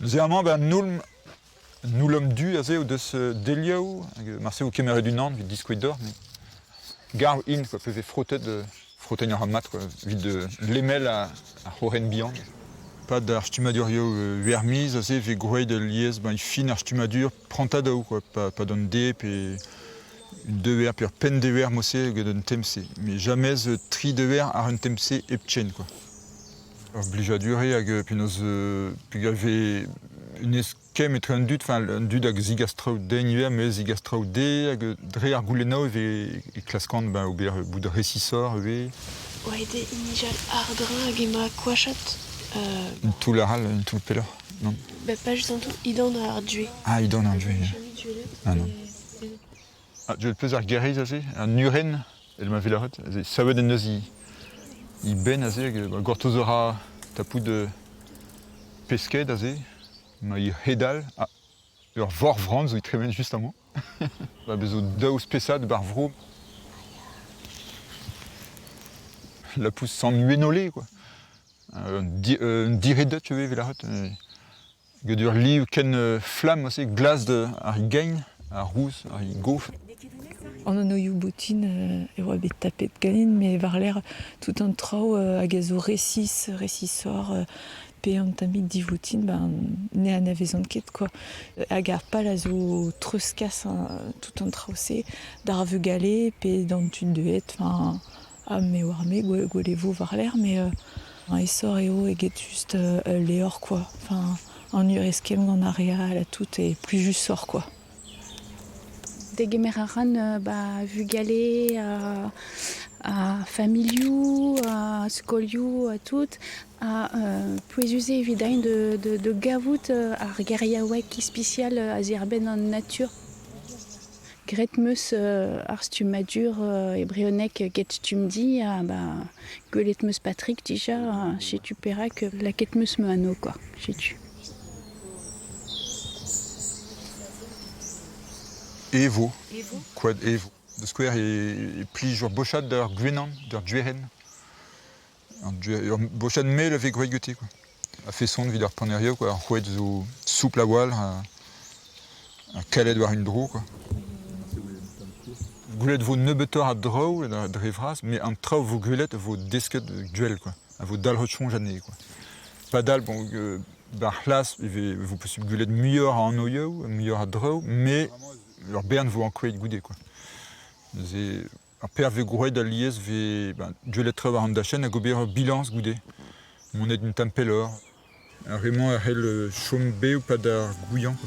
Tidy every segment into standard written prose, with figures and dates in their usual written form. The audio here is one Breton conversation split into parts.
Neuze amañ ba an Oulm, an Oulom du aze o deus delioù hag marse vo kemeret unan evit diskouez deoc'h met garv int quoi, pe vez frotet frotet a ra mat quoi, evit lemel ar c'hrohenn bihan. Pad ar stummadurioù vermiz aze e vez gwraet alies ben fin ar stummadur prantadoù quoi, pad an de pe un dever pe ur penn dever mod-se get un tem-se. Mais jamais tri dever àr un tem-se hepken quoi. Ur blijadur eo hag penaos peogwir e vez un eskemm etre an dud, enfin an dud hag zigas traoù din ivez, me zigas traoù dezhe hag dre ar goulennoù e vez e klaskan ben ober bout resisoc'h ivez. Oa eo nijal àr-dreñv hag emañ koachat. Un toull arall, un toull pelloc'h, non? Ba pas just an toull, idan ar duez. Ah, idan ar duez, ah non. Ah, tu peus ar gerez aze, an urenn, evel ma vez lâret, aze savet en deus he benn aze hag gortoz a ra tapout pesked aze, ma he c'hedal. Ah, ur vorvran zo e tremen just amañ. Ba bez zo daou spesad ba'r vro. Lapous Sant-Uenole, quoi. Un diredet, tu veux, evit lâret. Get ur liv ken flamm ase, glas ar gein, ar rouz, ar gof. An anvioù boutin e oa bet tapet ganin, met war-lerc'h tout an traoù hag a zo resis, resisoc'h, pe an tammig divoutin, ben ne anavezan ket quoi. Hag ar pal a zo treuzkas tout an traoù-se d'ar vugale pe d'an tud deuet, enfin ha me oar-me gwell e vo war-lerc'h, mais aesoc'h eo eget just ul levr quoi. Enfin, an ur eskemm gant ar re all ha tout est plijusoc'h quoi. Degemer a ran ba vugale ha familhoù, ha skolioù ha tout. Ha pouezus eo evit eñ de gavout ar geriaoueg ispisial a-ziarbenn an natur. Graet 'm eus ar stummadur e brezhoneg get Stumdi ha ba gwelet 'm eus Patrick dija ha setu perak lakaet 'm eus ma anv kwa, setu. Evo. Koad Evo. Da skouer e plij ur bochad d'ur gwenan, d'ur duerenn. Ur bochad mel a vez gwraet gante kwa. A-feson evit ar panerioù kwa, ar c'hoed zo soupl a-walc'h ha kalet war un dro kwa. Gwelet vo nebeutoc'h a draoù dre vras, met an traoù vo gwelet a vo desket gwell kwa, a vo dalc'het soñj anezhe kwa. Padal bon ba'r c'hlas e vo posubl gwelet muioc'h a anvioù, muioc'h a draoù, met ur bern vo ankouaet goude kwa. Neuze Ar pezh a vez gwraet alies vez gwelet traoù war an dachenn hag ober ur bilañs goude. Monet un tamm pelloc'h. Ar re-mañ a c'hell chom bev 'pad ar gouiañv.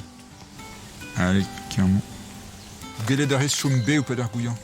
Allez, carrément. Gellet a rez chom bev 'pad ar gouiañv.